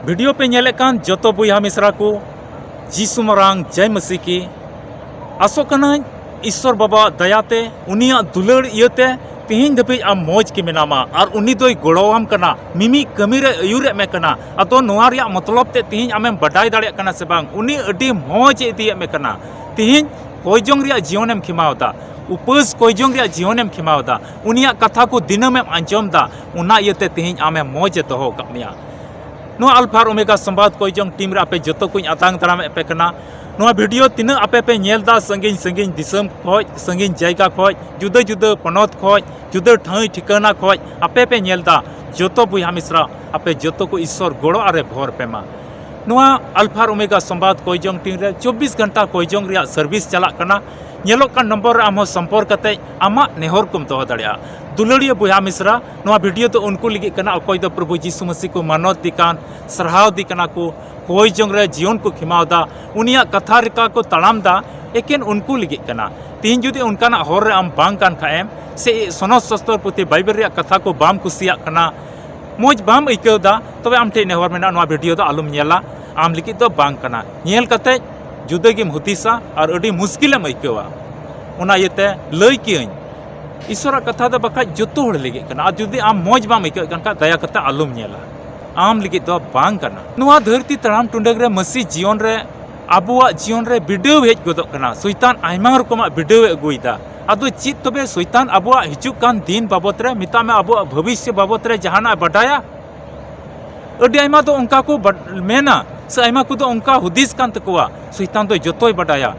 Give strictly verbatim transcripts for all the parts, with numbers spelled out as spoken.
Video ᱯᱮ ᱧᱮᱞᱮᱫ ᱠᱟᱱ ᱡᱚᱛᱚ ᱵᱚᱭᱦᱟ ᱢᱤᱥᱨᱟ ᱠᱚ, ᱡᱤᱥᱩ ᱢᱟᱨᱟᱝ ᱡᱟᱭ ᱢᱟᱹᱥᱤ ᱠᱤ᱾ ᱟᱥᱚᱜ ᱠᱟᱹᱱᱟᱹᱧ ᱤᱥᱥᱚᱨ ᱵᱟᱵᱟᱣᱟᱜ ᱫᱟᱭᱟᱛᱮ, ᱩᱱᱤᱭᱟᱜ ᱫᱩᱞᱟᱹᱲ ᱤᱭᱟᱹᱛᱮ ᱛᱤᱦᱤᱧ ᱫᱷᱟᱹᱵᱤᱡ ᱟᱢ ᱢᱚᱡᱽ ᱜᱮ ᱢᱮᱱᱟᱢᱟ ᱟᱨ ᱩᱱᱤ ᱫᱚᱭ ᱜᱚᱲᱚᱣᱟᱢ ᱠᱟᱱᱟ, ᱢᱤᱢᱤᱫ ᱠᱟᱹᱢᱤ ᱨᱮ ᱟᱹᱭᱩᱨᱮᱫ ᱢᱮ ᱠᱟᱱᱟ᱾ ᱟᱫᱚ ᱱᱚᱣᱟ ᱨᱮᱭᱟᱜ ᱢᱚᱛᱞᱚᱵ ᱛᱮ ᱛᱤᱦᱤᱧ ᱟᱢᱮᱢ ᱵᱟᱰᱟᱭ ᱫᱟᱲᱮᱭᱟᱜ ᱠᱟᱱᱟ ᱥᱮ ᱵᱟᱝ? ᱩᱱᱤ ᱟᱹᱰᱤ ᱢᱚᱡᱽ ᱮ ᱤᱫᱤᱭᱮᱫ ᱢᱮ ᱠᱟᱱᱟ᱾ ᱛᱤᱦᱤᱧ ᱠᱚᱭ ᱡᱚᱝ ᱨᱮᱭᱟᱜ ᱡᱤᱭᱚᱱᱮᱢ ᱠᱷᱮᱢᱟᱣ ᱮᱫᱟ, ᱩᱯᱟᱹᱥ ᱠᱚᱭ ᱡᱚᱝ ᱨᱮᱭᱟᱜ ᱡᱤᱭᱚᱱᱮᱢ ᱠᱷᱮᱢᱟᱣ ᱮᱫᱟ, ᱩᱱᱤᱭᱟᱜ ᱠᱟᱛᱷᱟ ᱠᱚ ᱫᱤᱱᱟᱹᱢᱮᱢ ᱟᱸᱡᱚᱢ ᱮᱫᱟ, ᱚᱱᱟ ᱤᱭᱟᱹᱛᱮ ᱛᱤᱦᱤᱧ ᱟᱢᱮ ᱢᱚᱡᱽ ᱮ ᱫᱚᱦᱚ ᱟᱠᱟᱫ ᱢᱮᱭᱟ᱾ ᱱᱚᱣᱟ ᱟᱞᱯᱷᱟ ᱟᱨ ᱳᱢᱮᱜᱟ ᱥᱚᱢᱵᱟᱫ ᱠᱚᱭ ᱡᱚᱝ ᱴᱤᱢ ᱨᱮ ᱟᱯᱮ ᱡᱚᱛᱚ ᱠᱚᱧ ᱟᱛᱟᱝ ᱫᱟᱨᱟᱢᱮᱫ ᱯᱮ ᱠᱟᱱᱟ᱾ ᱱᱚᱣᱟ ᱵᱷᱤᱰᱤᱭᱳ ᱛᱤᱱᱟᱹᱜ ᱟᱯᱮ ᱯᱮ ᱧᱮᱞ ᱮᱫᱟ, ᱥᱟᱺᱜᱤᱧ ᱥᱟᱺᱜᱤᱧ ᱫᱤᱥᱚᱢ ᱠᱷᱚᱡ, ᱥᱟᱺᱜᱤᱧ ᱡᱟᱭᱜᱟ ᱠᱷᱚᱡ, ᱡᱩᱫᱟᱹ ᱡᱩᱫᱟᱹ ᱯᱚᱱᱚᱛ ᱠᱷᱚᱡ, ᱡᱩᱫᱟᱹ ᱴᱷᱟᱹᱭ ᱴᱷᱤᱠᱟᱹᱱᱟ ᱠᱷᱚᱡ ᱟᱯᱮ ᱯᱮ ᱧᱮᱞ ᱮᱫᱟ, ᱡᱚᱛᱚ ᱵᱚᱭᱦᱟ ᱢᱤᱥᱨᱟ ᱟᱯᱮ ᱡᱚᱛᱚ ᱠᱚ ᱤᱥᱥᱚᱨ ᱜᱚᱲᱚ ᱟᱨᱮ ᱵᱷᱚᱨ ᱯᱮ ᱢᱟ᱾ ᱱᱚᱣᱟ ᱟᱞᱯᱷᱟ ᱟᱨ ᱳᱢᱮᱜᱟ ᱥᱚᱢᱵᱟᱫ ᱠᱚᱭ ᱡᱚᱝ ᱴᱤᱢ ᱨᱮ ᱪᱚᱵᱵᱤᱥ ᱜᱷᱚᱱᱴᱟ ᱠᱚᱭ ᱡᱚᱝ ᱨᱮᱭᱟᱜ ᱥᱟᱨᱵᱷᱤᱥ ᱪᱟᱞᱟᱜ ᱠᱟᱱᱟ᱾ ᱧᱮᱞᱚᱜ ᱠᱟᱱ ᱱᱚᱢᱵᱚᱨ ᱨᱮ ᱟᱢ ᱦᱚᱸ ᱥᱚᱢᱯᱚᱨᱠ ᱠᱟᱛᱮ ᱟᱢᱟᱜ ᱱᱮᱦᱚᱨ ᱠᱚᱢ ᱫᱚᱦᱚ ᱫᱟᱲᱮᱭᱟᱜᱼᱟ᱾ ᱫᱩᱞᱟᱹᱲᱤᱭᱟᱹ ᱵᱚᱭᱦᱟ ᱢᱤᱥᱨᱟ, ᱱᱚᱣᱟ ᱵᱷᱤᱰᱤᱭᱳ ᱫᱚ ᱩᱱᱠᱩ ᱞᱟᱹᱜᱤᱫ ᱠᱟᱱᱟ, ᱚᱠᱚᱭ ᱫᱚ ᱯᱨᱚᱵᱷᱩ ᱡᱤᱥᱩ ᱢᱟᱹᱥᱤ ᱠᱚ ᱢᱟᱱᱚᱛ ᱫᱤ ᱠᱟᱱ, ᱥᱟᱨᱦᱟᱣ ᱫᱤ ᱠᱟᱱᱟ ᱠᱚ, ᱠᱚᱭ ᱡᱚᱝ ᱨᱮ ᱡᱤᱭᱚᱱ ᱠᱚ ᱠᱷᱮᱢᱟᱣ ᱮᱫᱟ, ᱩᱱᱤᱭᱟᱜ ᱠᱟᱛᱷᱟ ᱞᱮᱠᱟ ᱠᱚ ᱛᱟᱲᱟᱢ ᱮᱫᱟ, ᱮᱠᱮᱱ ᱩᱱᱠᱩ ᱞᱟᱹᱜᱤᱫ ᱠᱟᱱᱟ᱾ ᱛᱤᱦᱤᱧ ᱡᱩᱫᱤ ᱚᱱᱠᱟᱱᱟᱜ ᱦᱚᱨ ᱨᱮ ᱟᱢ ᱵᱟᱝ ᱠᱟᱱ ᱠᱷᱟᱡ ᱮᱢ, ᱥᱮ ᱥᱚᱱᱚᱛ ᱥᱟᱥᱛᱚᱨ ᱯᱩᱛᱷᱤ ᱵᱟᱭᱵᱮᱞ ᱨᱮᱭᱟᱜ ᱠᱟᱛᱷᱟ ᱠᱚ ᱵᱟᱢ ᱠᱩᱥᱤᱭᱟᱜ ᱠᱟᱱᱟ, ᱢᱚᱡᱽ ᱵᱟᱢ ᱟᱹᱭᱠᱟᱹᱣ ᱮᱫᱟ, ᱛᱚᱵᱮ ᱟᱢ ᱴᱷᱮᱱ ᱱᱮᱦᱚᱨ ᱢᱮᱱᱟᱜᱼᱟ, ᱱᱚᱣᱟ ᱵᱷᱤᱰᱤᱭᱳ ᱫᱚ ᱟᱞᱚᱢ ᱧᱮᱞᱟ᱾ ᱟᱢ ᱞᱟᱹᱜᱤᱫ ᱫᱚ ᱵᱟᱝ ᱠᱟᱱᱟ᱾ ᱧᱮᱞ ᱠᱟᱛᱮ ᱡᱩᱫᱟᱹ ᱜᱮᱢ ᱦᱩᱫᱤᱥᱟ ᱟᱨ ᱟᱹᱰᱤ ᱢᱩᱥᱠᱤᱞᱮᱢ ᱟᱹᱭᱠᱟᱹᱣᱟ᱾ ᱚᱱᱟ ᱤᱭᱟᱹᱛᱮ ᱞᱟᱹᱭ ᱠᱤᱭᱟᱹᱧ, ᱤᱥᱚᱨᱟᱜ ᱠᱟᱛᱷᱟ ᱫᱚ ᱵᱟᱠᱷᱟᱡ ᱡᱚᱛᱚ ᱦᱚᱲ ᱞᱟᱹᱜᱤᱫ ᱠᱟᱱᱟ᱾ ᱟᱨ ᱡᱩᱫᱤ ᱟᱢ ᱢᱚᱡᱽ ᱵᱟᱢ ᱟᱹᱭᱠᱟᱹᱣᱮᱫ ᱠᱟᱱ ᱠᱷᱟᱡ, ᱫᱟᱭᱟ ᱠᱟᱛᱮ ᱟᱞᱚᱢ ᱧᱮᱞᱟ, ᱟᱢ ᱞᱟᱹᱜᱤᱫ ᱫᱚ ᱵᱟᱝ ᱠᱟᱱᱟ᱾ ᱱᱚᱣᱟ ᱫᱷᱟᱹᱨᱛᱤ ᱛᱟᱲᱟᱢ ᱴᱩᱰᱟᱹᱜ ᱨᱮ ᱢᱟᱹᱥᱤ ᱡᱤᱭᱚᱱ ᱨᱮ, ᱟᱵᱚᱣᱟᱜ ᱡᱤᱭᱚᱱ ᱨᱮ ᱵᱤᱰᱟᱹᱣ ᱦᱮᱡ ᱜᱚᱫᱚᱜ ᱠᱟᱱᱟ᱾ ᱥᱚᱭᱛᱟᱱ ᱟᱭᱢᱟ ᱨᱚᱠᱚᱢᱟᱜ ᱵᱤᱰᱟᱹᱣ ᱮ ᱟᱹᱜᱩᱭᱮᱫᱟ᱾ ᱟᱫᱚ ᱪᱮᱫ ᱛᱚᱵᱮ ᱥᱚᱭᱛᱟᱱ ᱟᱵᱚᱣᱟᱜ ᱦᱤᱡᱩᱜ ᱠᱟᱱ ᱫᱤᱱ ᱵᱟᱵᱚᱛ ᱨᱮ, ᱢᱮᱛᱟᱜ ᱢᱮ, ᱟᱵᱚᱣᱟᱜ ᱵᱷᱚᱵᱤᱥᱥᱚ ᱵᱟᱵᱚᱛ ᱨᱮ ᱡᱟᱦᱟᱱᱟᱜ ᱮ ᱵᱟᱰᱟᱭᱟ? ᱟᱹᱰᱤ ᱟᱭᱢᱟ ᱫᱚ ᱚᱱᱠᱟ ᱠᱚ ᱵᱟᱰ-, ᱢᱮᱱᱟ, ᱥᱮ ᱟᱭᱢᱟ ᱠᱚᱫᱚ ᱚᱱᱠᱟ ᱦᱩᱫᱤᱥ ᱠᱟᱱ ᱛᱟᱠᱚᱣᱟ, ᱥᱚᱭᱛᱟᱱ ᱫᱚ ᱡᱚᱛᱚᱭ ᱵᱟᱰᱟᱭᱟ,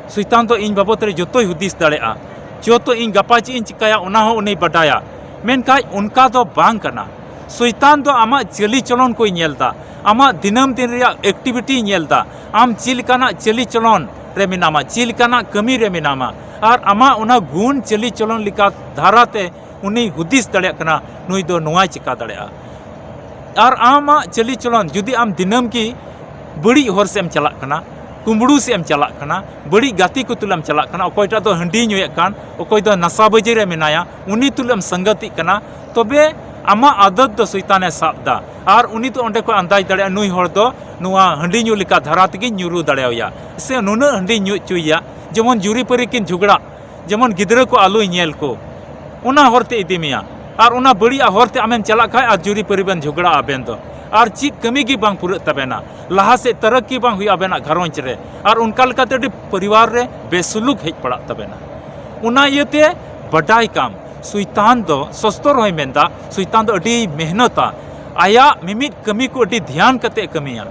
ᱥᱚᱭᱛᱟᱱ ᱫᱚ ᱤᱧ ᱵᱟᱵᱚᱛ ᱨᱮ ᱡᱚᱛᱚᱭ ᱦᱩᱫᱤᱥ ᱫᱟᱲᱮᱭᱟᱜᱼᱟ, ᱡᱚᱛᱚ ᱤᱧ ᱜᱟᱯᱟ ᱪᱮᱫ ᱤᱧ ᱪᱤᱠᱟᱹᱭᱟ ᱚᱱᱟ ᱦᱚᱸ ᱩᱱᱤᱭ ᱵᱟᱰᱟᱭᱟ᱾ ᱢᱮᱱᱠᱷᱟᱱ ᱚᱱᱠᱟ ᱫᱚ ᱵᱟᱝ ᱠᱟᱱᱟ᱾ ᱥᱚᱭᱛᱟᱱ ᱫᱚ ᱟᱢᱟᱜ ᱪᱟᱹᱞᱤ ᱪᱚᱞᱚᱱ ᱠᱚᱭ ᱧᱮᱞ ᱮᱫᱟ, ᱟᱢᱟᱜ ᱫᱤᱱᱟᱹᱢ ᱫᱤᱱ ᱨᱮᱭᱟᱜ ᱮᱠᱴᱤᱵᱷᱤᱴᱤᱭ ᱧᱮᱞ ᱮᱫᱟ, ᱟᱢ ᱪᱮᱫ ᱞᱮᱠᱟᱱᱟᱜ ᱪᱟᱹᱞᱤ ᱪᱚᱞᱚᱱ ᱨᱮ ᱢᱮᱱᱟᱢᱟ, ᱪᱮᱫ ᱞᱮᱠᱟᱱᱟᱜ ᱠᱟᱹᱢᱤ ᱨᱮ ᱢᱮᱱᱟᱢᱟ, ᱟᱨ ᱟᱢᱟᱜ ᱚᱱᱟ ᱜᱩᱱ ᱪᱟᱹᱞᱤ ᱪᱚᱞᱚᱱ ᱞᱮᱠᱟ ᱫᱷᱟᱨᱟᱛᱮ ᱩᱱᱤ ᱦᱩᱫᱤᱥ ᱫᱟᱲᱮᱭᱟᱜ ᱠᱟᱱᱟ, ᱱᱩᱭ ᱫᱚ ᱱᱚᱣᱟᱭ ᱪᱤᱠᱟ ᱫᱟᱲᱮᱭᱟᱜᱼᱟ᱾ ᱟᱨ ᱟᱢᱟᱜ ᱪᱟᱹᱞᱤ ᱪᱚᱞᱚᱱ, ᱡᱩᱫᱤ ᱟᱢ ᱫᱤᱱᱟᱹᱢ ᱜᱮ ᱵᱟᱹᱲᱤᱡ ᱦᱚᱨ ᱥᱮᱫ ᱮᱢ ᱪᱟᱞᱟᱜ ᱠᱟᱱᱟ, ᱠᱩᱢᱵᱽᱲᱩ ᱥᱮᱫ ᱮᱢ ᱪᱟᱞᱟᱜ ᱠᱟᱱᱟ, ᱵᱟᱹᱲᱤᱡ ᱜᱟᱛᱮ ᱠᱚ ᱛᱩᱞᱩᱡ ᱮᱢ ᱪᱟᱞᱟᱜ ᱠᱟᱱᱟ, ᱚᱠᱚᱭᱴᱟᱜ ᱫᱚ ᱦᱟᱺᱰᱤ ᱧᱩᱭᱮᱫ ᱠᱟᱱ, ᱚᱠᱚᱭ ᱫᱚ ᱱᱟᱥᱟ ᱵᱟᱹᱡᱤ ᱨᱮ ᱢᱮᱱᱟᱭᱟ, ᱩᱱᱤ ᱛᱩᱞᱩᱡ ᱮᱢ ᱥᱟᱝᱜᱟᱛᱤᱜ ᱠᱟᱱᱟ, ᱛᱚᱵᱮ ᱟᱢᱟᱜ ᱟᱫᱚᱛ ᱫᱚ ᱥᱚᱭᱛᱟᱱᱮ ᱥᱟᱵ ᱫᱟ᱾ ᱟᱨ ᱩᱱᱤ ᱫᱚ ᱚᱸᱰᱮ ᱠᱷᱚᱱ ᱟᱱᱫᱟᱡᱽ ᱫᱟᱲᱮᱭᱟᱜᱼᱟ, ᱱᱩᱭ ᱦᱚᱲ ᱫᱚ ᱱᱚᱣᱟ ᱦᱟᱺᱰᱤ ᱧᱩ ᱞᱮᱠᱟ ᱫᱷᱟᱨᱟ ᱛᱮᱜᱮᱧ ᱧᱩᱨᱩ ᱫᱟᱲᱮᱣᱟᱭᱟ, ᱥᱮ ᱱᱩᱱᱟᱹᱜ ᱦᱟᱺᱰᱤᱧ ᱧᱩ ᱦᱚᱪᱚᱭᱮᱭᱟ᱾ ᱡᱮᱢᱚᱱ ᱡᱩᱨᱤᱯᱟᱹᱨᱤ ᱠᱤᱱ ᱡᱷᱚᱜᱽᱲᱟᱜ, ᱡᱮᱢᱚᱱ ᱜᱤᱫᱽᱨᱟᱹ ᱠᱚ ᱟᱞᱚᱭ ᱧᱮᱞ ᱠᱚ, ᱚᱱᱟ ᱦᱚᱨ ᱛᱮ ᱤᱫᱤ ᱢᱮᱭᱟ᱾ ᱟᱨ ᱚᱱᱟ ᱵᱟᱹᱲᱤᱡᱟᱜ ᱦᱚᱨ ᱛᱮ ᱟᱢᱮᱢ ᱪᱟᱞᱟᱜ ᱠᱷᱟᱡ ᱟᱨ ᱡᱩᱨᱤᱯᱟᱹᱨᱤ ᱵᱮᱱ ᱡᱷᱚᱜᱽᱲᱟᱜᱼᱟ ᱟᱵᱮᱱ ᱫᱚ, ᱟᱨ ᱪᱮᱫ ᱠᱟᱹᱢᱤ ᱜᱮ ᱵᱟᱝ ᱯᱩᱨᱟᱹᱜ ᱛᱟᱵᱮᱱᱟ᱾ ᱞᱟᱦᱟ ᱥᱮᱫ ᱛᱟᱨᱟᱠᱠᱤ ᱵᱟᱝ ᱦᱩᱭᱩᱜᱼᱟ ᱟᱵᱮᱱᱟᱜ ᱜᱷᱟᱨᱚᱸᱡᱽ ᱨᱮ, ᱟᱨ ᱚᱱᱠᱟ ᱞᱮᱠᱟᱛᱮ ᱟᱹᱰᱤ ᱯᱚᱨᱤᱵᱟᱨ ᱨᱮ ᱵᱮᱥᱩᱞᱩᱠ ᱦᱮᱡ ᱯᱟᱲᱟᱜ ᱛᱟᱵᱮᱱᱟ᱾ ᱚᱱᱟ ᱤᱭᱟᱹᱛᱮ ᱵᱟᱰᱟᱭ ᱠᱟᱢ, ᱥᱚᱭᱛᱟᱱ ᱫᱚ, ᱥᱚᱥᱛᱚᱨ ᱦᱚᱸᱭ ᱢᱮᱱᱫᱟ, ᱥᱚᱭᱛᱟᱱ ᱫᱚ ᱟᱹᱰᱤ ᱢᱮᱦᱱᱚᱛᱟ, ᱟᱭᱟᱜ ᱢᱤᱢᱤᱫ ᱠᱟᱹᱢᱤ ᱠᱚ ᱟᱹᱰᱤ ᱫᱷᱮᱭᱟᱱ ᱠᱟᱛᱮ ᱠᱟᱹᱢᱤᱭᱟ᱾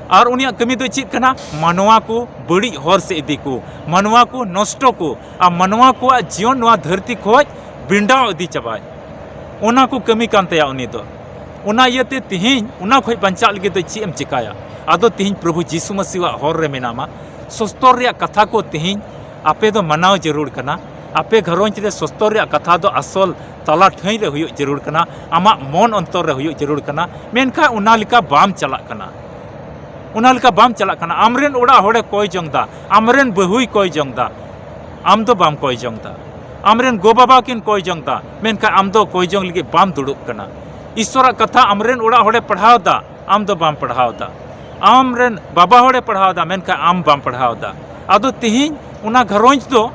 ᱟᱨ ᱩᱱᱤᱭᱟᱜ ᱠᱟᱹᱢᱤ ᱫᱚ ᱪᱮᱫ ᱠᱟᱱᱟ? ᱢᱟᱱᱣᱟ ᱠᱚ ᱵᱟᱹᱲᱤᱡ ᱦᱚᱨ ᱥᱮᱫ ᱤᱫᱤ ᱠᱚ, ᱢᱟᱱᱣᱟ ᱠᱚ ᱱᱚᱥᱴᱚ ᱠᱚ, ᱟᱨ ᱢᱟᱱᱣᱟ ᱠᱚᱣᱟᱜ ᱡᱤᱭᱚᱱ ᱱᱚᱣᱟ ᱫᱷᱟᱹᱨᱛᱤ ᱠᱷᱚᱡ ᱵᱤᱸᱰᱟᱣ ᱤᱫᱤ ᱪᱟᱵᱟᱭ᱾ ᱚᱱᱟ ᱠᱚ ᱠᱟᱹᱢᱤ ᱠᱟᱱ ᱛᱟᱭᱟ ᱩᱱᱤ ᱫᱚ᱾ ᱚᱱᱟ ᱤᱭᱟᱹᱛᱮ ᱛᱤᱦᱤᱧ ᱚᱱᱟ ᱠᱷᱚᱡ ᱵᱟᱧᱪᱟᱜ ᱞᱟᱹᱜᱤᱫ ᱫᱚ ᱪᱮᱫ ᱮᱢ ᱪᱮᱠᱟᱭᱟ? ᱟᱫᱚ ᱛᱤᱦᱤᱧ ᱯᱨᱚᱵᱷᱩ ᱡᱤᱥᱩ ᱢᱟᱹᱥᱤᱣᱟᱜ ᱦᱚᱨ ᱨᱮ ᱢᱮᱱᱟᱢᱟ᱾ ᱥᱚᱥᱛᱚᱨ ᱨᱮᱭᱟᱜ ᱠᱟᱛᱷᱟ ᱠᱚ ᱛᱤᱦᱤᱧ ᱟᱯᱮ ᱫᱚ ᱢᱟᱱᱟᱣ ᱡᱟᱹᱨᱩᱲ ᱠᱟᱱᱟ᱾ ᱟᱯᱮ ᱜᱷᱟᱨᱚᱸᱡᱽ ᱨᱮ ᱥᱚᱥᱛᱚᱨ ᱨᱮᱭᱟᱜ ᱠᱟᱛᱷᱟ ᱫᱚ ᱟᱥᱚᱞ ᱛᱟᱞᱟ ᱴᱷᱟᱹᱭ ᱨᱮ ᱦᱩᱭᱩᱜ ᱡᱟᱹᱨᱩᱲ ᱠᱟᱱᱟ, ᱟᱢᱟᱜ ᱢᱚᱱ ᱚᱱᱛᱚᱨ ᱨᱮ ᱦᱩᱭᱩᱜ ᱡᱟᱹᱨᱩᱲ ᱠᱟᱱᱟ᱾ ᱢᱮᱱᱠᱷᱟᱱ ᱚᱱᱟ ᱞᱮᱠᱟ ᱵᱟᱢ ᱪᱟᱞᱟᱜ ᱠᱟᱱᱟ᱾ ᱚᱱᱟ ᱞᱮᱠᱟ ᱵᱟᱢ ᱪᱟᱞᱟᱜ ᱠᱟᱱᱟ᱾ ᱟᱢᱨᱮᱱ ᱚᱲᱟᱜ ᱦᱚᱲᱮ ᱠᱚᱭ ᱡᱚᱝ ᱫᱟ, ᱟᱢᱨᱮᱱ ᱵᱟᱹᱦᱩᱭ ᱠᱚᱭ ᱡᱚᱝ ᱫᱟ, ᱟᱢ ᱫᱚ ᱵᱟᱢ ᱠᱚᱭ ᱡᱚᱝ ᱫᱟ᱾ ᱟᱢᱨᱮᱱ ᱜᱚ ᱵᱟᱵᱟ ᱠᱤᱱ ᱠᱚᱭ ᱡᱚᱝ ᱫᱟ, ᱢᱮᱱᱠᱷᱟᱱ ᱟᱢ ᱫᱚ ᱠᱚᱭ ᱡᱚᱝ ᱞᱟᱹᱜᱤᱫ ᱵᱟᱢ ᱫᱩᱲᱩᱵ ᱠᱟᱱᱟ᱾ ᱤᱥᱥᱚᱨᱟᱜ ᱠᱟᱛᱷᱟ ᱟᱢᱨᱮᱱ ᱚᱲᱟᱜ ᱦᱚᱲᱮ ᱯᱟᱲᱦᱟᱣ ᱫᱟ, ᱟᱢ ᱫᱚ ᱵᱟᱢ ᱯᱟᱲᱦᱟᱣ ᱫᱟ᱾ ᱟᱢᱨᱮᱱ ᱵᱟᱵᱟ ᱦᱚᱲᱮ ᱯᱟᱲᱦᱟᱣ ᱫᱟ, ᱢᱮᱱᱠᱷᱟᱱ ᱟᱢ ᱵᱟᱢ ᱯᱟᱲᱦᱟᱣ ᱫᱟ᱾ ᱟᱫᱚ ᱛᱤᱦᱤᱧ ᱚᱱᱟ ᱜᱷᱟᱨᱚᱸᱡᱽ ᱫᱚ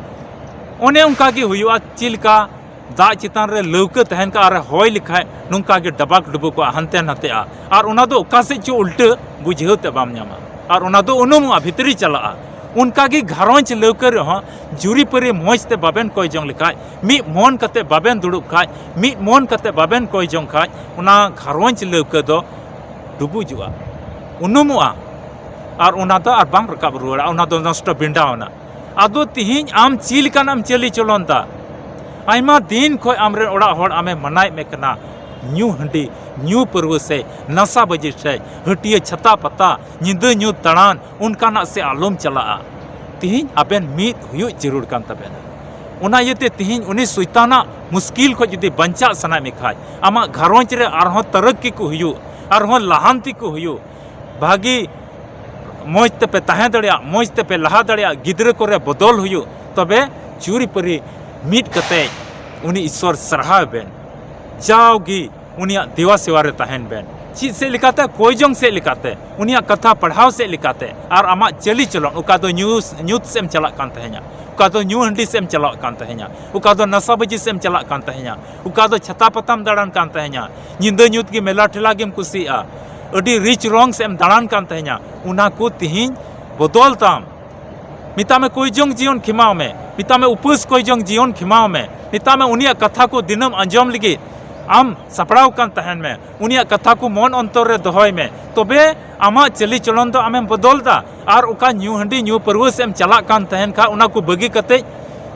ᱚᱱᱮ ᱚᱱᱠᱟ ᱜᱮ ᱦᱩᱭᱩᱜᱼᱟ, ᱪᱮᱫ ᱞᱮᱠᱟ ᱫᱟᱜ ᱪᱮᱛᱟᱱ ᱨᱮ ᱞᱟᱹᱣᱠᱟᱹ ᱛᱟᱦᱮᱱ ᱠᱷᱟᱱ ᱟᱨ ᱦᱚᱭ ᱞᱮᱠᱷᱟᱡ ᱱᱚᱝᱠᱟ ᱜᱮ ᱰᱟᱵᱟᱠ ᱰᱩᱵᱩᱠᱚᱜᱼᱟ, ᱦᱟᱱᱛᱮ ᱱᱟᱛᱮᱜᱼᱟ᱾ ᱟᱨ ᱚᱱᱟ ᱫᱚ ᱚᱠᱟ ᱥᱮᱫ ᱪᱚ ᱩᱞᱴᱟᱹ ᱵᱩᱡᱷᱟᱹᱣ ᱛᱮ ᱵᱟᱢ ᱧᱟᱢᱟ, ᱟᱨ ᱚᱱᱟ ᱫᱚ ᱩᱱᱩᱢᱚᱜᱼᱟ, ᱵᱷᱤᱛᱨᱤ ᱪᱟᱞᱟᱜᱼᱟ᱾ ᱚᱱᱠᱟ ᱜᱮ ᱜᱷᱟᱨᱚᱸᱡᱽ ᱞᱟᱹᱣᱠᱟᱹ ᱨᱮᱦᱚᱸ ᱡᱩᱨᱤᱯᱟᱹᱨᱤ ᱢᱚᱡᱽ ᱛᱮ ᱵᱟᱵᱮᱱ ᱠᱚᱭ ᱡᱚᱝ ᱞᱮᱠᱷᱟᱡ, ᱢᱤᱫ ᱢᱚᱱ ᱠᱟᱛᱮ ᱵᱟᱵᱮᱱ ᱫᱩᱲᱩᱵ ᱠᱷᱟᱡ, ᱢᱤᱫ ᱢᱚᱱ ᱠᱟᱛᱮ ᱵᱟᱵᱮᱱ ᱠᱚᱭ ᱡᱚᱝ ᱠᱷᱟᱡ, ᱚᱱᱟ ᱜᱷᱟᱨᱚᱸᱡᱽ ᱞᱟᱹᱣᱠᱟᱹ ᱫᱚ ᱰᱩᱵᱩᱡᱚᱜᱼᱟ, ᱩᱱᱩᱢᱚᱜᱼᱟ, ᱟᱨ ᱚᱱᱟ ᱫᱚ ᱟᱨ ᱵᱟᱝ ᱨᱟᱠᱟᱵ ᱨᱩᱣᱟᱹᱲᱟ, ᱚᱱᱟ ᱫᱚ ᱱᱚᱥᱴᱚ ᱵᱤᱸᱰᱟᱣ ᱮᱱᱟ᱾ ᱟᱫᱚ ᱛᱤᱦᱤᱧ ᱟᱢ ᱪᱮᱫ ᱞᱮᱠᱟᱱᱟᱜ ᱮᱢ ᱪᱟᱹᱞᱤ ᱪᱚᱞᱚᱱ ᱫᱟ? ᱟᱭᱢᱟ ᱫᱤᱱ ᱠᱷᱚᱡ ᱟᱢᱨᱮᱱ ᱚᱲᱟᱜ ᱦᱚᱲ ᱟᱢᱮ ᱢᱟᱱᱟᱭᱮᱫ ᱢᱮ ᱠᱟᱱᱟ, ᱧᱩ ᱦᱟᱺᱰᱤ, ᱧᱩ ᱯᱟᱹᱨᱣᱟᱹ ᱥᱮ ᱱᱟᱥᱟ ᱵᱟᱹᱡᱤ ᱥᱮ ᱦᱟᱹᱴᱤᱭᱟᱹ ᱪᱷᱟᱛᱟ ᱯᱟᱛᱟ, ᱧᱤᱫᱟᱹ ᱧᱩᱛ ᱫᱟᱬᱟᱱ, ᱚᱱᱠᱟᱱᱟᱜ ᱥᱮ ᱟᱞᱚᱢ ᱪᱟᱞᱟᱜᱼᱟ᱾ ᱛᱤᱦᱤᱧ ᱟᱵᱮᱱ ᱢᱤᱫ ᱦᱩᱭᱩᱜ ᱡᱟᱹᱨᱩᱲ ᱠᱟᱱ ᱛᱟᱵᱮᱱᱟ᱾ ᱚᱱᱟ ᱤᱭᱟᱹᱛᱮ ᱛᱤᱦᱤᱧ ᱩᱱᱤ ᱥᱚᱭᱛᱟᱱᱟᱜ ᱢᱩᱥᱠᱤᱞ ᱠᱷᱚᱡ ᱡᱩᱫᱤ ᱵᱟᱧᱪᱟᱜ ᱥᱟᱱᱟᱭᱮᱫ ᱢᱮ ᱠᱷᱟᱡ, ᱟᱢᱟᱜ ᱜᱷᱟᱨᱚᱸᱡᱽ ᱨᱮ ᱟᱨᱦᱚᱸ ᱛᱟᱨᱟᱠᱠᱤ ᱠᱚ ᱦᱩᱭᱩᱜ, ᱟᱨᱦᱚᱸ ᱞᱟᱦᱟᱱᱛᱤ ᱠᱚ ᱦᱩᱭᱩᱜ, ᱵᱷᱟᱹᱜᱤ ᱢᱚᱡᱽ ᱛᱮᱯᱮ ᱛᱟᱦᱮᱸ ᱫᱟᱲᱮᱭᱟᱜ, ᱢᱚᱡᱽ ᱛᱮᱯᱮ ᱞᱟᱦᱟ ᱫᱟᱲᱮᱭᱟᱜ, ᱜᱤᱫᱽᱨᱟᱹ ᱠᱚᱨᱮ ᱵᱚᱫᱚᱞ ᱦᱩᱭᱩᱜ, ᱛᱚᱵᱮ ᱡᱩᱨᱤᱯᱟᱹᱨᱤ ᱢᱤᱫ ᱠᱟᱛᱮ ᱩᱱᱤ ᱤᱥᱥᱚᱨ ᱥᱟᱨᱦᱟᱣ ᱵᱮᱱ᱾ ᱡᱟᱣᱜᱮ ᱩᱱᱤᱭᱟᱜ ᱫᱮᱣᱟ ᱥᱮᱣᱟ ᱨᱮ ᱛᱟᱦᱮᱱ ᱵᱮᱱ᱾ ᱪᱮᱫ ᱥᱮᱫ ᱞᱮᱠᱟᱛᱮ? ᱠᱚᱭ ᱡᱚᱝ ᱥᱮᱫ ᱞᱮᱠᱟᱛᱮ, ᱩᱱᱤᱭᱟᱜ ᱠᱟᱛᱷᱟ ᱯᱟᱲᱦᱟᱣ ᱥᱮᱫ ᱞᱮᱠᱟᱛᱮ, ᱟᱨ ᱟᱢᱟᱜ ᱪᱟᱹᱞᱤ ᱪᱚᱞᱚᱱ, ᱚᱠᱟ ᱫᱚ ᱧᱩ, ᱧᱩᱛ ᱥᱮᱫ ᱮᱢ ᱪᱟᱞᱟᱜ ᱠᱟᱱ ᱛᱟᱦᱮᱸᱧᱟ, ᱚᱠᱟ ᱫᱚ ᱧᱩ ᱦᱟᱺᱰᱤ ᱥᱮᱫ ᱮᱢ ᱪᱟᱞᱟᱜ ᱠᱟᱱ ᱛᱟᱦᱮᱸᱧᱟ, ᱚᱠᱟ ᱫᱚ ᱱᱟᱥᱟᱵᱟᱹᱡᱤ ᱥᱮᱫ ᱮᱢ ᱪᱟᱞᱟᱜ ᱠᱟᱱ ᱛᱟᱦᱮᱸᱧᱟ, ᱚᱠᱟ ᱫᱚ ᱪᱷᱟᱛᱟ ᱯᱟᱛᱟᱢ ᱫᱟᱬᱟᱱ ᱠᱟᱱ ᱛᱟᱦᱮᱸᱧᱟ, ᱧᱤᱫᱟᱹ ᱧᱩᱛ ᱜᱮ ᱢᱮᱞᱟ ᱴᱷᱮᱞᱟ ᱜᱮᱢ ᱠᱩᱥᱤᱭᱟᱜᱼᱟ, ᱟᱹᱰᱤ ᱨᱤᱪ ᱨᱚᱝ ᱥᱮᱫ ᱮᱢ ᱫᱟᱬᱟᱱ ᱠᱟᱱ ᱛᱟᱦᱮᱸᱧᱟ, ᱚᱱᱟ ᱠᱚ ᱛᱤᱦᱤᱧ ᱵᱚᱫᱚᱞ ᱛᱟᱢ᱾ ᱢᱮᱛᱟᱜ ᱢᱮ ᱠᱚᱭ ᱡᱚᱝ ᱡᱤᱭᱚᱱ ᱠᱷᱮᱢᱟᱣ ᱢᱮ, ᱢᱮᱛᱟᱜ ᱢᱮ ᱩᱯᱟᱹᱥ ᱠᱚᱭ ᱡᱚᱝ ᱡᱤᱭᱚᱱ ᱠᱷᱮᱢᱟᱣ ᱢᱮ, ᱢᱮᱛᱟᱜ ᱢᱮ ᱩᱱᱤᱭᱟᱜ ᱠᱟᱛᱷᱟ ᱠᱚ ᱫᱤᱱᱟᱹᱢ ᱟᱸᱡᱚᱢ ᱞᱟᱹᱜᱤᱫ ᱟᱢ ᱥᱟᱯᱲᱟᱣ ᱠᱟᱱ ᱛᱟᱦᱮᱱ ᱢᱮ, ᱩᱱᱤᱭᱟᱜ ᱠᱟᱛᱷᱟ ᱠᱚ ᱢᱚᱱ ᱚᱱᱛᱚᱨ ᱨᱮ ᱫᱚᱦᱚᱭ ᱢᱮ, ᱛᱚᱵᱮ ᱟᱢᱟᱜ ᱪᱟᱹᱞᱤ ᱪᱚᱞᱚᱱ ᱫᱚ ᱟᱢᱮᱢ ᱵᱚᱫᱚᱞ ᱫᱟ᱾ ᱟᱨ ᱚᱠᱟ ᱧᱩ ᱦᱟᱺᱰᱤ ᱧᱩ ᱯᱟᱹᱨᱣᱟᱹ ᱥᱮᱫ ᱮᱢ ᱪᱟᱞᱟᱜ ᱠᱟᱱ ᱛᱟᱦᱮᱱ ᱠᱷᱟᱡ, ᱚᱱᱟ ᱠᱚ ᱵᱟᱹᱜᱤ ᱠᱟᱛᱮ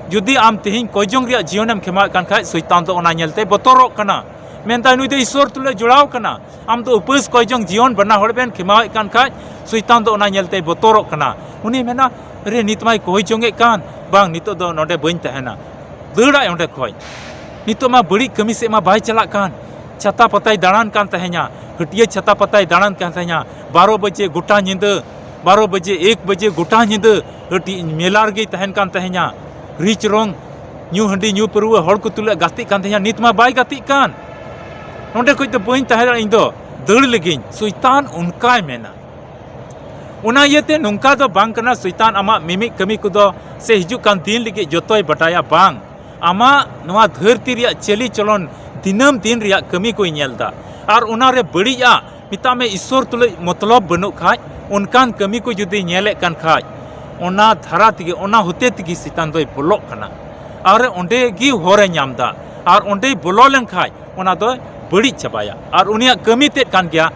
ᱡᱩᱫᱤ ᱟᱢ ᱛᱮᱦᱮᱧ ᱠᱚᱭ ᱡᱚᱝ ᱨᱮᱭᱟᱜ ᱡᱤᱭᱚᱱᱮᱢ ᱠᱷᱮᱢᱟᱣᱮᱫ ᱠᱟᱱ ᱠᱷᱟᱡ, ᱥᱚᱭᱛᱟᱱ ᱫᱚ ᱚᱱᱟ ᱧᱮᱞᱛᱮ ᱵᱚᱛᱚᱨᱚᱜ ᱠᱟᱱᱟ, ᱢᱮᱱᱫᱟᱭ, "ᱱᱩᱭ ᱫᱚ ᱤᱥᱥᱚᱨ ᱛᱩᱞᱩᱡ ᱡᱚᱲᱟᱣ ᱠᱟᱱᱟ, ᱟᱢ ᱫᱚ ᱩᱯᱟᱹᱥ ᱠᱚᱭ ᱡᱚᱝ ᱡᱤᱭᱚᱱ ᱵᱟᱱᱟ ᱦᱚᱲ ᱵᱮᱱ ᱠᱷᱮᱢᱟᱣᱮᱫ ᱠᱟᱱ ᱠᱷᱟᱡ, ᱥᱚᱭᱛᱟᱱ ᱫᱚ ᱚᱱᱟ ᱧᱮᱞᱛᱮᱭ ᱵᱚᱛᱚᱨᱚᱜ ᱠᱟᱱᱟ, ᱩᱱᱤᱭ ᱢᱮᱱᱟ, 'ᱟᱨᱮ, ᱱᱤᱛ ᱢᱟᱭ ᱠᱚᱭ ᱡᱚᱝᱮᱫ ᱠᱟᱱ, ᱵᱟᱝ, ᱱᱤᱛᱚᱜ ᱫᱚ ᱱᱚᱰᱮ ᱵᱟᱹᱧ ᱛᱟᱦᱮᱱᱟ, ᱫᱟᱹᱲᱟᱭ ᱚᱸᱰᱮ ᱠᱷᱚᱡ, ᱱᱤᱛᱚᱜ ᱢᱟ ᱵᱟᱹᱲᱤᱡ ᱠᱟᱹᱢᱤ ᱥᱮᱫ ᱢᱟ ᱵᱟᱭ ᱪᱟᱞᱟᱜ ᱠᱟᱱ, ᱪᱷᱟᱛᱟ ᱯᱟᱛᱟᱭ ᱫᱟᱬᱟᱱ ᱠᱟᱱ ᱛᱟᱦᱮᱸᱧᱟ, ᱦᱟᱹᱴᱭᱟᱹ ᱪᱷᱟᱛᱟ ᱯᱟᱛᱟᱭ ᱫᱟᱬᱟᱱ ᱠᱟᱱ ᱛᱟᱦᱮᱸᱧᱟ, ᱵᱟᱨᱚ ᱵᱟᱡᱮ ᱜᱚᱴᱟ ᱧᱤᱫᱟᱹ, ᱵᱟᱨᱚ ᱵᱟᱡᱮ, ᱮᱠ ᱵᱟᱡᱮ ᱜᱚᱴᱟ ᱧᱤᱫᱟᱹ ᱦᱟᱹᱴᱤᱡ ᱢᱮᱞᱟ ᱨᱮᱜᱮᱭ ᱛᱟᱦᱮᱱ ᱠᱟᱱ ᱛᱟᱦᱮᱸᱧᱟ, ᱨᱤᱪ ᱨᱚᱝ, ᱧᱩ ᱦᱟᱺᱰᱤ ᱧᱩ ᱯᱟᱹᱨᱣᱟᱹ ᱦᱚᱲ ᱠᱚ ᱛᱩᱞᱩᱡ ᱜᱟᱛᱮᱜ ᱠᱟᱱ ᱛᱟᱦᱮᱸᱧᱟ, ᱱᱤᱛ ᱢᱟ ᱵᱟᱭ ᱜᱟᱛᱮᱜ ᱠᱟᱱ, ᱱᱚᱸᱰᱮ ᱠᱷᱚᱡ ᱫᱚ ᱵᱟᱹᱧ ᱛᱟᱦᱮᱸ ᱫᱟᱲᱮᱭᱟᱜᱼᱟ, ᱤᱧ ᱫᱚ ᱫᱟᱹᱲ ᱞᱮᱜᱤᱧ, ᱥᱚᱭᱛᱟᱱ ᱚᱱᱠᱟᱭ ᱢᱮᱱᱟ᱾ ᱚᱱᱟ ᱤᱭᱟᱹᱛᱮ ᱱᱚᱝᱠᱟ ᱫᱚ ᱵᱟᱝ ᱠᱟᱱᱟ, ᱥᱚᱭᱛᱟᱱ ᱟᱢᱟᱜ ᱢᱤᱢᱤᱫ ᱠᱟᱹᱢᱤ ᱠᱚᱫᱚ ᱥᱮ ᱦᱤᱡᱩᱜ ᱠᱟᱱ ᱫᱤᱱ ᱞᱟᱹᱜᱤᱫ ᱡᱚᱛᱚᱭ ᱵᱟᱰᱟᱭᱟ, ᱵᱟᱝ᱾ ᱟᱢᱟᱜ ᱱᱚᱣᱟ ᱫᱷᱟᱹᱨᱛᱤ ᱨᱮᱭᱟᱜ ᱪᱟᱹᱞᱤ ᱪᱚᱞᱚᱱ ᱫᱤᱱᱟᱹᱢ ᱫᱤᱱ ᱨᱮᱭᱟᱜ ᱠᱟᱹᱢᱤ ᱠᱚᱭ ᱧᱮᱞ ᱫᱟ, ᱟᱨ ᱚᱱᱟᱨᱮ ᱵᱟᱹᱲᱤᱡᱟᱜ, ᱢᱮᱛᱟᱜ ᱢᱮ, ᱤᱥᱥᱚᱨ ᱛᱩᱞᱩᱡ ᱢᱚᱛᱞᱚᱵ ᱵᱟᱹᱱᱩᱜ ᱠᱷᱟᱡ, ᱚᱱᱠᱟᱱ ᱠᱟᱹᱢᱤ ᱠᱚ ᱡᱩᱫᱤ ᱧᱮᱞᱮᱫ ᱠᱟᱱ ᱠᱷᱟᱡ, ᱚᱱᱟ ᱫᱷᱟᱨᱟ ᱛᱮᱜᱮ, ᱚᱱᱟ ᱦᱚᱛᱮ ᱛᱮᱜᱮ ᱥᱚᱭᱛᱟᱱ ᱫᱚᱭ ᱵᱚᱞᱚᱜ ᱠᱟᱱᱟ᱾ ᱟᱨ ᱚᱸᱰᱮ ᱜᱮ ᱦᱚᱨᱮ ᱧᱟᱢ ᱫᱟ, ᱟᱨ ᱚᱸᱰᱮᱭ ᱵᱚᱞᱚ ᱞᱮᱱ ᱠᱷᱟᱡ ᱚᱱᱟ ᱫᱚᱭ ᱵᱟᱹᱲᱤᱡ ᱪᱟᱵᱟᱭᱟ, ᱟᱨ ᱩᱱᱤᱭᱟᱜ ᱠᱟᱹᱢᱤ ᱛᱮᱫ ᱠᱟᱱ ᱜᱮᱭᱟ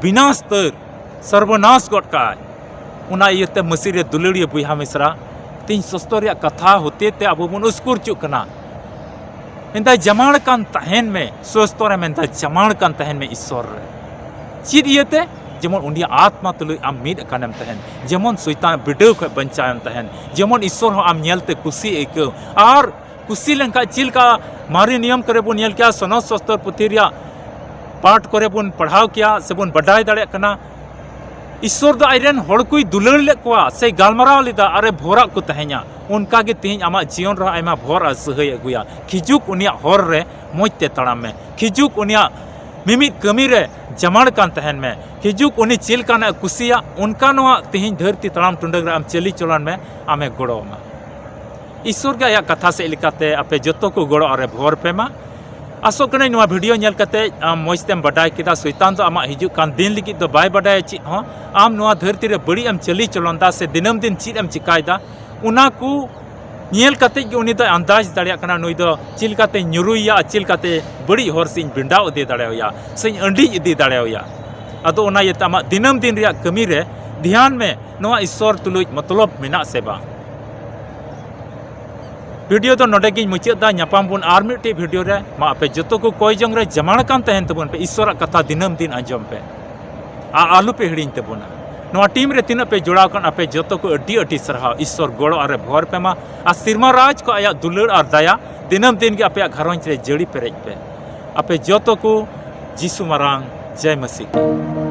ᱵᱤᱱᱟᱥ ᱩᱛᱟᱹᱨ, ᱥᱚᱨᱵᱚᱱᱟᱥ ᱜᱚᱫ ᱠᱟᱜᱼᱟᱭ᱾ ᱚᱱᱟ ᱤᱭᱟᱹᱛᱮ ᱢᱟᱹᱥᱤ ᱨᱮ ᱫᱩᱞᱟᱹᱲᱤᱭᱟᱹ ᱵᱚᱭᱦᱟ ᱢᱤᱥᱨᱟ, ᱛᱮᱦᱮᱧ ᱥᱚᱥᱛᱚ ᱨᱮᱭᱟᱜ ᱠᱟᱛᱷᱟ ᱦᱚᱛᱮ ᱛᱮ ᱟᱵᱚ ᱵᱚᱱ ᱩᱥᱠᱩᱨ ᱦᱚᱪᱚᱜ ᱠᱟᱱᱟ᱾ ᱢᱮᱱᱫᱟᱭ, ᱡᱟᱢᱟᱲ ᱠᱟᱱ ᱛᱟᱦᱮᱱ ᱢᱮ, ᱥᱚᱥᱛᱚ ᱨᱮ ᱢᱮᱱᱫᱟᱭ, ᱡᱟᱢᱟᱲ ᱠᱟᱱ ᱛᱟᱦᱮᱱ ᱢᱮ ᱤᱥᱥᱚᱨ ᱨᱮ᱾ ᱪᱮᱫ ᱤᱭᱟᱹᱛᱮ? ᱡᱮᱢᱚᱱ ᱩᱱᱤᱭᱟᱜ ᱟᱛᱢᱟ ᱛᱩᱞᱩᱡ ᱟᱢ ᱢᱤᱫ ᱟᱠᱟᱱᱮᱢ ᱛᱟᱦᱮᱱ, ᱡᱮᱢᱚᱱ ᱥᱚᱭᱛᱟᱱ ᱵᱤᱰᱟᱹᱣ ᱠᱷᱚᱱ ᱵᱟᱧᱪᱟᱣᱮᱢ ᱛᱟᱦᱮᱱ, ᱡᱮᱢᱚᱱ ᱤᱥᱥᱚᱨ ᱦᱚᱸ ᱟᱢ ᱧᱮᱞᱛᱮ ᱠᱩᱥᱤ ᱟᱹᱭᱠᱟᱹᱣ᱾ ᱟᱨ ᱠᱩᱥᱤ ᱞᱮᱱᱠᱷᱟᱱ ᱪᱮᱫ ᱞᱮᱠᱟ ᱢᱟᱨᱮ ᱱᱤᱭᱚᱢ ᱠᱚᱨᱮ ᱵᱚᱱ ᱧᱮᱞ ᱠᱮᱭᱟ, ᱥᱚᱱᱚᱛ ᱥᱚᱥᱛᱚᱨ ᱯᱩᱛᱷᱤ ᱨᱮᱭᱟᱜ ᱯᱟᱴ ᱠᱚᱨᱮ ᱵᱚᱱ ᱯᱟᱲᱦᱟᱣ ᱠᱮᱭᱟ ᱥᱮᱵᱚᱱ ᱵᱟᱰᱟᱭ ᱫᱟᱲᱮᱭᱟᱜ ᱠᱟᱱᱟ, ᱤᱥᱥᱚᱨ ᱫᱚ ᱟᱡᱨᱮᱱ ᱦᱚᱲ ᱠᱚᱭ ᱫᱩᱞᱟᱹᱲ ᱞᱮᱫ ᱠᱚᱣᱟ ᱥᱮ ᱜᱟᱞᱢᱟᱨᱟᱣ ᱞᱮᱫᱟ ᱟᱨᱮ ᱵᱷᱚᱨᱟᱜ ᱠᱚ ᱛᱟᱦᱮᱸᱧᱟ᱾ ᱚᱱᱠᱟ ᱜᱮ ᱛᱮᱦᱮᱧ ᱟᱢᱟᱜ ᱡᱤᱭᱚᱱ ᱨᱮᱦᱚᱸ ᱟᱭᱢᱟ ᱵᱷᱚᱨ ᱟᱨ ᱥᱟᱹᱦᱟᱹᱭ ᱟᱹᱜᱩᱭᱟ᱾ ᱠᱷᱤᱡᱩᱜ ᱩᱱᱤᱭᱟᱜ ᱦᱚᱨ ᱨᱮ ᱢᱚᱡᱽ ᱛᱮ ᱛᱟᱲᱟᱢ ᱢᱮ᱾ ᱠᱷᱤᱡᱩᱜ ᱩᱱᱤᱭᱟᱜ ᱢᱤᱢᱤᱫ ᱠᱟᱹᱢᱤ ᱨᱮ ᱡᱟᱢᱟᱲ ᱠᱟᱱ ᱛᱟᱦᱮᱱ ᱢᱮ᱾ ᱠᱷᱤᱡᱩᱜ ᱩᱱᱤ ᱪᱮᱫ ᱞᱮᱠᱟᱱᱟᱜ ᱮ ᱠᱩᱥᱤᱭᱟᱜ, ᱚᱱᱠᱟ ᱱᱚᱣᱟ ᱛᱮᱦᱮᱧ ᱫᱷᱟᱹᱨᱛᱤ ᱛᱟᱲᱟᱢ ᱴᱩᱰᱟᱹᱜ ᱨᱮ ᱟᱢ ᱪᱟᱹᱞᱤ ᱪᱚᱞᱚᱱ ᱢᱮ, ᱟᱢᱮ ᱜᱚᱲᱚ ᱟᱢᱟ᱾ ᱤᱥᱥᱚᱨ ᱜᱮ ᱟᱭᱟᱜ ᱠᱟᱛᱷᱟ ᱥᱮᱫ ᱞᱮᱠᱟᱛᱮ ᱟᱯᱮ ᱡᱚᱛᱚ ᱠᱚ ᱜᱚᱲᱚ ᱟᱨᱮ ᱵᱷᱚᱨ ᱯᱮ ᱢᱟ᱾ ᱟᱥᱚᱜ ᱠᱟᱹᱱᱟᱹᱧ ᱱᱚᱣᱟ ᱵᱷᱤᱰᱤᱭᱳ ᱧᱮᱞ ᱠᱟᱛᱮ ᱟᱢ ᱢᱚᱡᱽ ᱛᱮᱢ ᱵᱟᱰᱟᱭ ᱠᱮᱫᱟ᱾ ᱥᱚᱭᱛᱟᱱ ᱫᱚ ᱟᱢᱟᱜ ᱦᱤᱡᱩᱜ ᱠᱟᱱ ᱫᱤᱱ ᱞᱟᱹᱜᱤᱫ ᱫᱚ ᱵᱟᱭ ᱵᱟᱰᱟᱭᱟ ᱪᱮᱫ ᱦᱚᱸ᱾ ᱟᱢ ᱱᱚᱣᱟ ᱫᱷᱟᱹᱨᱛᱤ ᱨᱮ ᱵᱟᱹᱲᱤᱡ ᱮᱢ ᱪᱟᱹᱞᱤ ᱪᱚᱞᱚᱱ ᱫᱟ ᱥᱮ ᱫᱤᱱᱟᱹᱢ ᱫᱤᱱ ᱪᱮᱫ ᱮᱢ ᱪᱤᱠᱟᱭᱮᱫᱟ, ᱚᱱᱟ ᱠᱚ ᱧᱮᱞ ᱠᱟᱛᱮ ᱜᱮ ᱩᱱᱤ ᱫᱚᱭ ᱟᱱᱫᱟᱡᱽ ᱫᱟᱲᱮᱭᱟᱜ ᱠᱟᱱᱟ ᱱᱩᱭ ᱫᱚ ᱪᱮᱫ ᱞᱮᱠᱟᱛᱮ ᱧᱩᱨᱩᱭᱮᱭᱟ ᱟᱨ ᱪᱮᱫ ᱞᱮᱠᱟᱛᱮ ᱵᱟᱹᱲᱤᱡ ᱦᱚᱨ ᱥᱮᱫ ᱤᱧ ᱵᱷᱤᱸᱰᱟᱣ ᱤᱫᱤ ᱫᱟᱲᱮᱣᱟᱭᱟ ᱥᱮᱧ ᱟᱹᱰᱤᱡ ᱤᱫᱤ ᱫᱟᱲᱮᱣᱟᱭᱟ᱾ ᱟᱫᱚ ᱚᱱᱟ ᱤᱭᱟᱹᱛᱮ ᱟᱢᱟᱜ ᱫᱤᱱᱟᱹᱢ ᱫᱤᱱ ᱨᱮᱭᱟᱜ ᱠᱟᱹᱢᱤ ᱨᱮ ᱫᱷᱮᱭᱟᱱ ᱢᱮ, ᱱᱚᱣᱟ ᱤᱥᱥᱚᱨ ᱛᱩᱞᱩᱡ ᱢᱚᱛᱞᱚᱵ ᱢᱮᱱᱟᱜ ᱥᱮ ᱵᱟᱝ᱾ ᱵᱷᱤᱰᱤᱭᱳ ᱫᱚ ᱱᱚᱰᱮ ᱜᱤᱧ ᱢᱩᱪᱟᱹᱫ ᱫᱟ᱾ ᱧᱟᱯᱟᱢ ᱵᱚᱱ ᱟᱨ ᱢᱤᱫᱴᱤᱡ ᱵᱷᱤᱰᱤᱭᱳ ᱨᱮ᱾ ᱢᱟ ᱟᱯᱮ ᱡᱚᱛᱚ ᱠᱚ ᱠᱚᱭ ᱡᱚᱝ ᱨᱮ ᱡᱟᱢᱟᱲ ᱠᱟᱱ ᱛᱟᱦᱮᱱ ᱛᱟᱵᱚᱱ ᱯᱮ᱾ ᱤᱥᱥᱚᱨᱟᱜ ᱠᱟᱛᱷᱟ ᱫᱤᱱᱟᱹᱢ ᱫᱤᱱ ᱟᱸᱡᱚᱢ ᱯᱮ ᱟᱨ ᱟᱞᱚ ᱯᱮ ᱦᱤᱲᱤᱧ ᱛᱟᱵᱚᱱᱟ᱾ ᱱᱚᱣᱟ ᱴᱤᱢ ᱨᱮ ᱛᱤᱱᱟᱹᱜ ᱯᱮ ᱡᱚᱲᱟᱣ ᱠᱟᱱ, ᱟᱯᱮ ᱡᱚᱛᱚ ᱠᱚ ᱟᱹᱰᱤ ᱟᱹᱰᱤ ᱥᱟᱨᱦᱟᱣ᱾ ᱤᱥᱥᱚᱨ ᱜᱚᱲᱚ ᱟᱨᱮ ᱵᱷᱚᱨ ᱯᱮ ᱢᱟ ᱟᱨ ᱥᱮᱨᱢᱟ ᱨᱟᱡᱽ ᱠᱚ ᱟᱭᱟᱜ ᱫᱩᱞᱟᱹᱲ ᱟᱨ ᱫᱟᱭᱟ ᱫᱤᱱᱟᱹᱢ ᱫᱤᱱ ᱜᱮ ᱟᱯᱮᱭᱟᱜ ᱜᱷᱟᱨᱚᱸᱡᱽ ᱨᱮ ᱡᱟᱹᱲᱤ ᱯᱮᱨᱮᱡ ᱯᱮ᱾ ᱟᱯᱮ ᱡᱚᱛᱚ ᱠᱚ ᱡᱤᱥᱩ ᱢᱟᱨᱟᱝ ᱡᱟᱭ ᱢᱟᱹᱥᱤ ᱠᱤ᱾